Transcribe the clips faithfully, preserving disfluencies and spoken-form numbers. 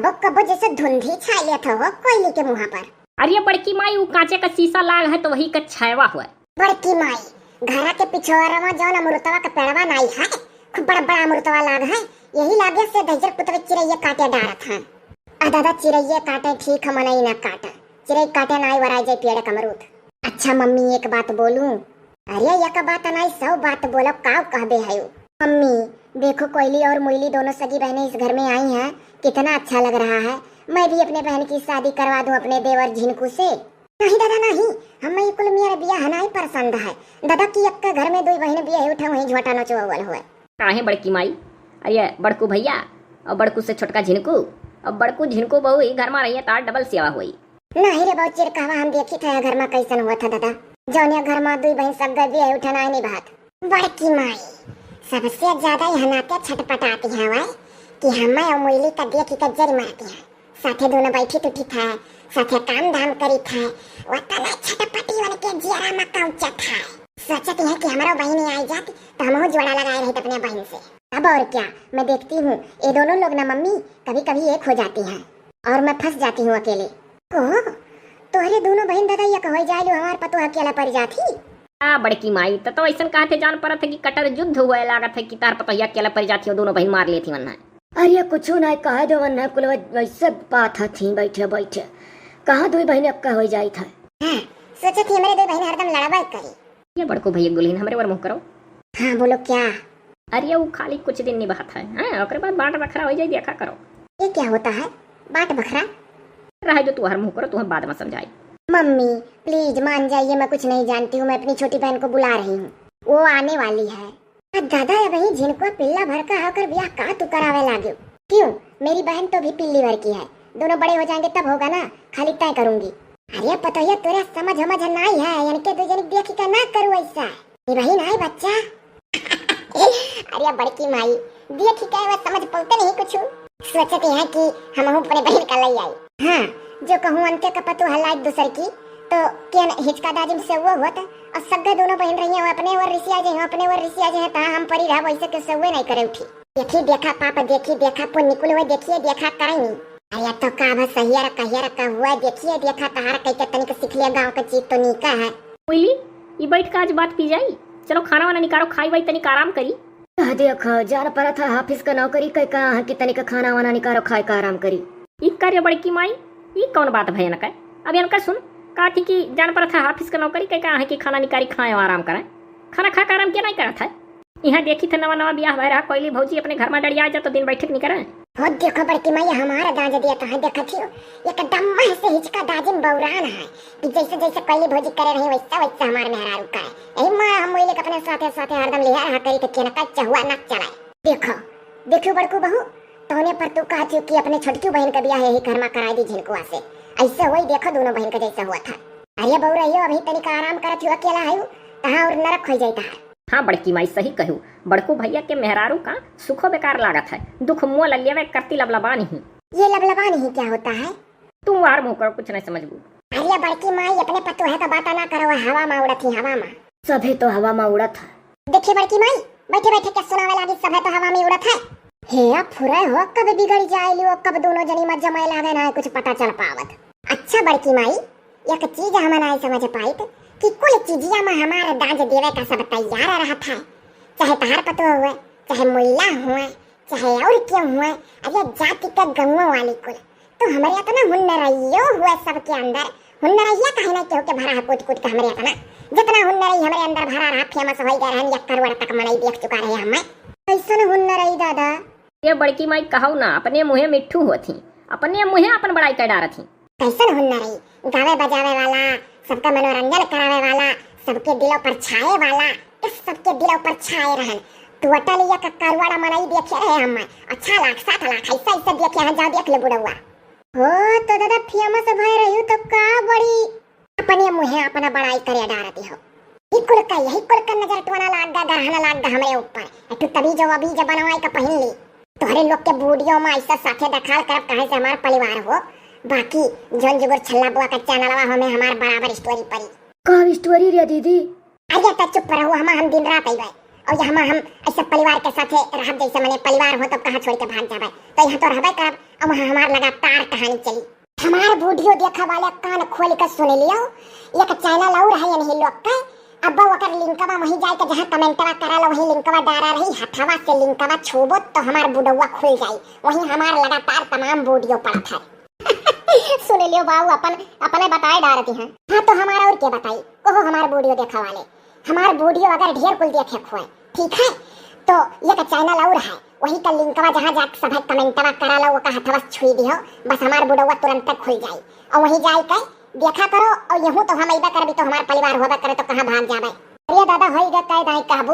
वो कबो जैसे धुंधी छाई लेत हो कोयली के मुँहा पर। अरे बड़की माई, उ कांचे का शीशा लाग है तो वही का छायवा हुआ। बड़की माई, घरा के पिछोरवा जौन अमरुतवा का पेड़वा नाई है, खूब बड़ा बड़ा अमरुतवा लाग है, यही लागे से दहिजर पुतवे चिरैया काटे डारत हैं। आ दादा, चिरैया काटे ठीक है, मनई ना काटे, चिरई काटे नाई वराई जाए पेड़ का अमरूद। अच्छा मम्मी, एक बात बोलूं? अरे, एक बात नाई, सौ बात बोलब, काव कहबे है? मम्मी, देखो, कोयली और मुइली दोनों सगी बहनें इस घर में आई हैं, कितना अच्छा लग रहा है। मैं भी अपने बहन की शादी करवा दूं अपने देवर झिनकू से। नहीं दादा, नहीं, हमें ये कुल मियाँ बियाह नाई पसंद है। दादा की एक घर में दुई बहन बियाह उठा वहीं झोटा नचवावल हुए। काहे बड़की माई? अरे बड़कू भैया और बड़कू से छोटका झिनकू, और बड़कू झिनकू बहू ही घर में रहिए तो डबल सेवा होई। नहीं रे बहू चिरकहवा, हम देखी थे घर में कैसन हुआ था दादा, जौनिया घर में दुई बहन सब गए बियाह उठा नाई निभात। बड़की माई, सबसे ज्यादा यह नाते छटपटाती है वह कि हमें और मुइली का देखी का जरी मारती है। साथे दोनों बैठी उठी था, साथे काम धाम करी था, वतने छटपटी उनके जियरा में कौचत है। सोचत है कि हमरो बहिनी आई जात तो हमहू जोड़ा लगाए रहित अपने बहिन से। अब और क्या, मैं देखती हूँ ये दोनों लोग ना मम्मी कभी कभी एक हो जाती हैं और मैं फंस जाती हूँ अकेले। ओह, तोहरे दोनों बहिन दादा एक हो जाए लो, हमार पतोह अकेला पड़ जाती। आ बड़की माई, त तो ऐसन कहत है जान परत है कि कटर युद्ध हुए लागत है कि तार पतोहिया अकेला पड़ जाती हो, दोनों बहिन मार लेती वन्ना। अरे कुछ ना कह दो वन्ना, कुल वै-, वैसे बात हथी बैठे बैठे। कहाँ दुई बहिन अक्का हो जाई था? हाँ, सोचे थी हमरे दुई बहिन हरदम लड़बे करी। ये बड़को भैया गुलहीन हमरे वर मुँह करो। हाँ बोलो क्या? अरे वो खाली कुछ दिन निभात है, हाँ, ओकरे बाद बांट बखरा हो जाए, देखा करो। ये क्या होता है बांट बखरा? रहे जो तू हर मुँह करो, तुम्हें बाद में समझाई। मम्मी प्लीज मान जाइए, मैं कुछ नहीं जानती हूँ, मैं अपनी छोटी बहन को बुला रही हूँ, वो आने वाली है। आ दादा, अबहीं झिनकुआ पिल्ला भर का होकर बियाह का तू करावे लाग्यो? क्यों, मेरी बहन तो भी पिल्ली भर की है, दोनों बड़े हो जाएंगे तब होगा ना, खाली तय करूंगी। अरे पतोहिया, तोरा समझ हमझ नाई है, इनके दो जनी देखी का ना करू ऐसा। ये वही ना है बच्चा। अरे बड़की माई, देखी का वो समझ पौते नहीं कुछ। सोचते हैं कि हम अपने बहन का लई आई। हाँ, जो कहूँ अंते का पतोह लायक दूसर की, तो केन हिचका दाजिम से वो होत, और सग्गे दोनों बहन रही हैं, अपने ओर रिसिया जे हैं, अपने ओर रिसिया जे हैं, तहाँ हम परी रहा, वैसे के से वो नहीं करे उठी। देखी देखा पाप, देखी देखा पुण्य कुल, वो देखिए देखा करेंगी। अरे तो का बस सहिया रे, कहिया रे, का हुआ, देखिए देखा तहार कह के तनिक सीख लिया, गाँव के चीज तो नीका है। कोयली, ई बैठ के आज बात पी जाई, चलो खाना वाना निकारो, खाई वाई तनिक आराम करी। कह देख, जान परत है हाफिज का नौकरी, कह कहा है कि तनिक खाना वाना निकारो, खाए का आराम करी। ई का रे बड़की माई, ई कौन बात भय इनका? अब इनका सुन, कहा थी कि जान परत है हाफिज का नौकरी, कह कहा है कि खाना निकारी खाए और आराम करें। खाना खा के आराम किया नहीं करत है। यहाँ देखी थे नवा नवा बियाह भय रहा, कोयली भौजी अपने घर में डरिया जा तो दिन बैठक नहीं करे। हो देखो बड़की माई, हमारा दांज दिया तो है, देखत ही हो, एकदम मह से हिचका दाजिम बौरान है। कि जैसे जैसे कोयली भौजी करे रही, वैसा वैसा हमार मेहरारू करे। यही मारा हम वही लेके अपने साथे साथे हरदम लिहा रहा करी, तो केना का चहुआ ना चलाए। देखो, देखो बड़कू बहू, तौने पर तू कहत हो कि अपने छोटकी बहन का बियाह यही घर में कराई दी झिनकुआ से। ऐसे वही देखो दोनों बहन का जैसा हुआ था। अरे बहू रहियो, अभी तनिक आराम करत हो, अकेला है, तहाँ और नरक हो जाए तहार। हाँ बड़की माई सही कहू, बड़कू भैया के मेहरारू का सुखो बेकार लागत है, दुख मोल लेवे करती लबलबान ही। ये लबलबान ही क्या होता है? तुम वार मुँह करो, कुछ नहीं समझबू। अरे बड़की माई, अपने पतोह का बात ना करो, हवा में उड़त ही, हवा में। सभे तो हवा में उड़त है। देखिए बड़की माई, बैठे बैठे क्या सुनावे लागी, सभे तो हवा में उड़त है। हे फुरे हो, कब बिगड़ जाए लियो, कब दोनों जनी में जमाए लागे ना, कुछ पता चल पावत। अच्छा बड़की माई, एक चीज हम नहीं समझ पाइत कि कुल चीजिया में हमारे दांज देवे का सब तैयार रहत है, चाहे तहार पतोह हुए, चाहे मुल्ला हुए, चाहे और क्यों हुए, अरे जाति के गंगो वाली कुल, तो हमरे इतना हुन्नरइयो हुए सबके अंदर, हुन्नरइया काहे ना केहू के भरा है कूट कूट के हमरे इतना, जितना हुन्नरई हमरे अंदर भरा रहा, फेमस होई गए रहन, एक करोड़ तक मनई देख चुका रहे हमें। कैसन हुन्नरई दादा? ये बड़की माई कहौ ना, अपने मुँहे मिट्ठू होत ही, अपने मुँहे अपन बड़ाई कर डारत ही। कैसन हुन्नरई, गावे बजावे वाला, सबका मनोरंजन करावे वाला, सबके दिलों पर छाए वाला, इस सबके दिलों पर छाए रहन। तू अटलिया का करवाड़ा मनई देखे रहे हम, अच्छा लाख, सात लाख, ऐसा, ऐसा देखे हैं, जाओ देख ले बुढ़वा। हो, तो दादा फेमस भय रही तो का बड़ी अपने मुँहे अपना बड़ाई करे डारती हो। ही कुल का, यही कुल का नजर टोना लाग गा, गरहना लाग गा हमरे ऊपर। ए, तू तभी जो अभी जब बनवाई का पहिन ली। तोहरे लोग के वीडियो में ऐसा साथे देखाल करब, काहे से हमार परिवार हो। बाकी जौन जुगुर छल्ला बुआ का चैनलवा हमें हमार बराबर स्टोरी परी। का स्टोरी रे दीदी? अरे त चुप रहो, हम, हम दिन रात अइबे। और ये हम, हम ऐसे परिवार के साथे रहब, जैसे मने परिवार हो तब कहाँ छोड़ के भाग जाबे। तो यहाँ तो रहबे करब, अब वहाँ हमार लगातार कहानी चली। हमार वीडियो देखा वाले कान खोल के सुन लियो, एक चैनल और है इन्हीं लोग का, अब ओकर लिंकवा वहीं जाए के जहाँ कमेंटवा करा लो, वहीं लिंकवा डारा रही, हथवा से लिंकवा छूबो तो हमार बुढ़वा खुल जाई। वहीं हमार लगातार तमाम वीडियो पड़त है। सुन लियो बाबू, अपन, अपने बताए डारती हैं। हाँ तो हमार और के बताई, कहो हमार वीडियो देखा वाले, हमार वीडियो अगर ढेर कुल देखे खुए, ठीक है, तो एक चैनल और है, वही का लिंकवा जहाँ जाके सब कमेंटवा करा लो, ओका हथवा छुई दियो, बस हमार बुढ़वा तुरंत खुल जाई। और वहीं जाए के देखा करो, और यहूँ तो हम अइबे करबी तो हमार परिवार होबे करे तो कहाँ भाग जाबे। अरे दादा, होई गे, कह दाई कहबू।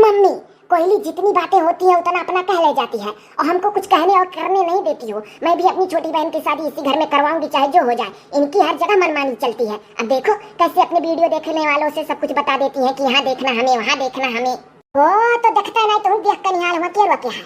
मम्मी, कोयली जितनी बातें होती है उतना अपना कह ले जाती है और हमको कुछ कहने और करने नहीं देती हो। मैं भी अपनी छोटी बहन की शादी इसी घर में करवाऊंगी, चाहे जो हो जाए। इनकी हर जगह मनमानी चलती है। अब देखो कैसे अपने वीडियो देखने वालों से सब कुछ बता देती है कि यहाँ देखना हमें, वहाँ देखना हमें। वो तो देखता नहीं, तुम देख कर निहाल हुआ, क्या रुआ क्या है?